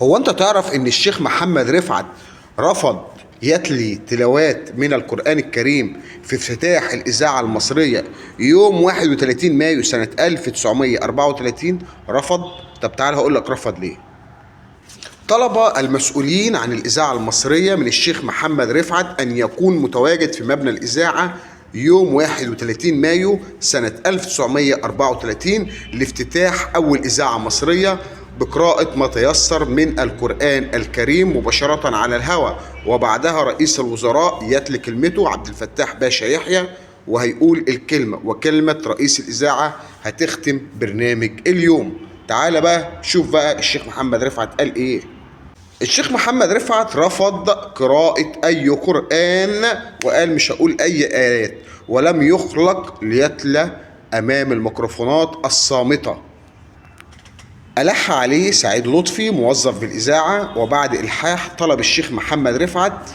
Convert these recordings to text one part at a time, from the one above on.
هو انت تعرف ان الشيخ محمد رفعت رفض يتلي تلاوات من القرآن الكريم في افتتاح الإذاعة المصرية يوم 31 مايو سنة 1934؟ رفض. طب تعال هقول لك رفض ليه. طلب المسؤولين عن الإذاعة المصرية من الشيخ محمد رفعت أن يكون متواجد في مبنى الإذاعة يوم 31 مايو سنة 1934 لافتتاح أول إذاعة مصرية بقراءة ما تيسر من القرآن الكريم مباشرة على الهواء، وبعدها رئيس الوزراء يتلي كلمته عبد الفتاح باشا يحيى وهيقول الكلمة، وكلمة رئيس الإذاعة هتختم برنامج اليوم. تعال بقى شوف بقى الشيخ محمد رفعت قال إيه. الشيخ محمد رفعت رفض قراءة أي قرآن وقال مش هقول أي آيات، ولم يخلق ليتلى أمام الميكروفونات الصامتة. ألح عليه سعيد لطفي موظف بالإذاعة، وبعد إلحاح طلب الشيخ محمد رفعت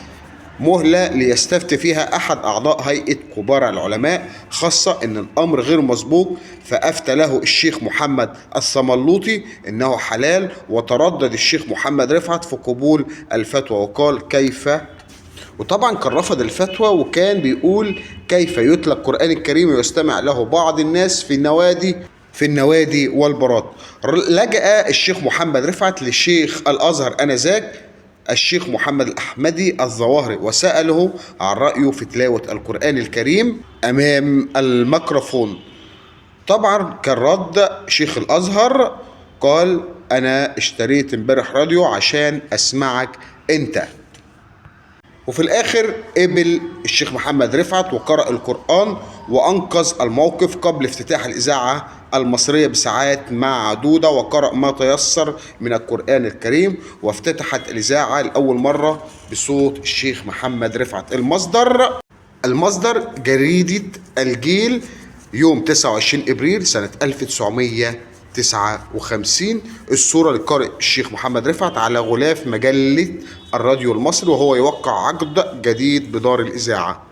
مهلة ليستفتي فيها أحد أعضاء هيئة كبار العلماء، خاصة أن الأمر غير مسبوق، فأفتى له الشيخ محمد السملوطي أنه حلال. وتردد الشيخ محمد رفعت في قبول الفتوى وقال كيف، وطبعا كان رفض الفتوى وكان بيقول كيف يتلى القرآن الكريم ويستمع له بعض الناس في النوادي والبارات. لجأ الشيخ محمد رفعت لشيخ الأزهر آنذاك الشيخ محمد الأحمدي الظواهري، وسأله عن رأيه في تلاوة القرآن الكريم أمام الميكروفون. طبعا كان رد شيخ الأزهر قال أنا اشتريت امبارح راديو عشان أسمعك أنت. وفي الآخر قبل الشيخ محمد رفعت وقرأ القرآن وأنقذ الموقف قبل افتتاح الإذاعة المصرية بساعات معدودة، وقرأ ما تيسر من القرآن الكريم، وافتتحت الإذاعة لأول مرة بصوت الشيخ محمد رفعت. المصدر جريدة الجيل يوم 29 إبريل سنة 1959. الصورة للقارئ الشيخ محمد رفعت على غلاف مجلة الراديو المصري وهو يوقع عقد جديد بدار الإذاعة.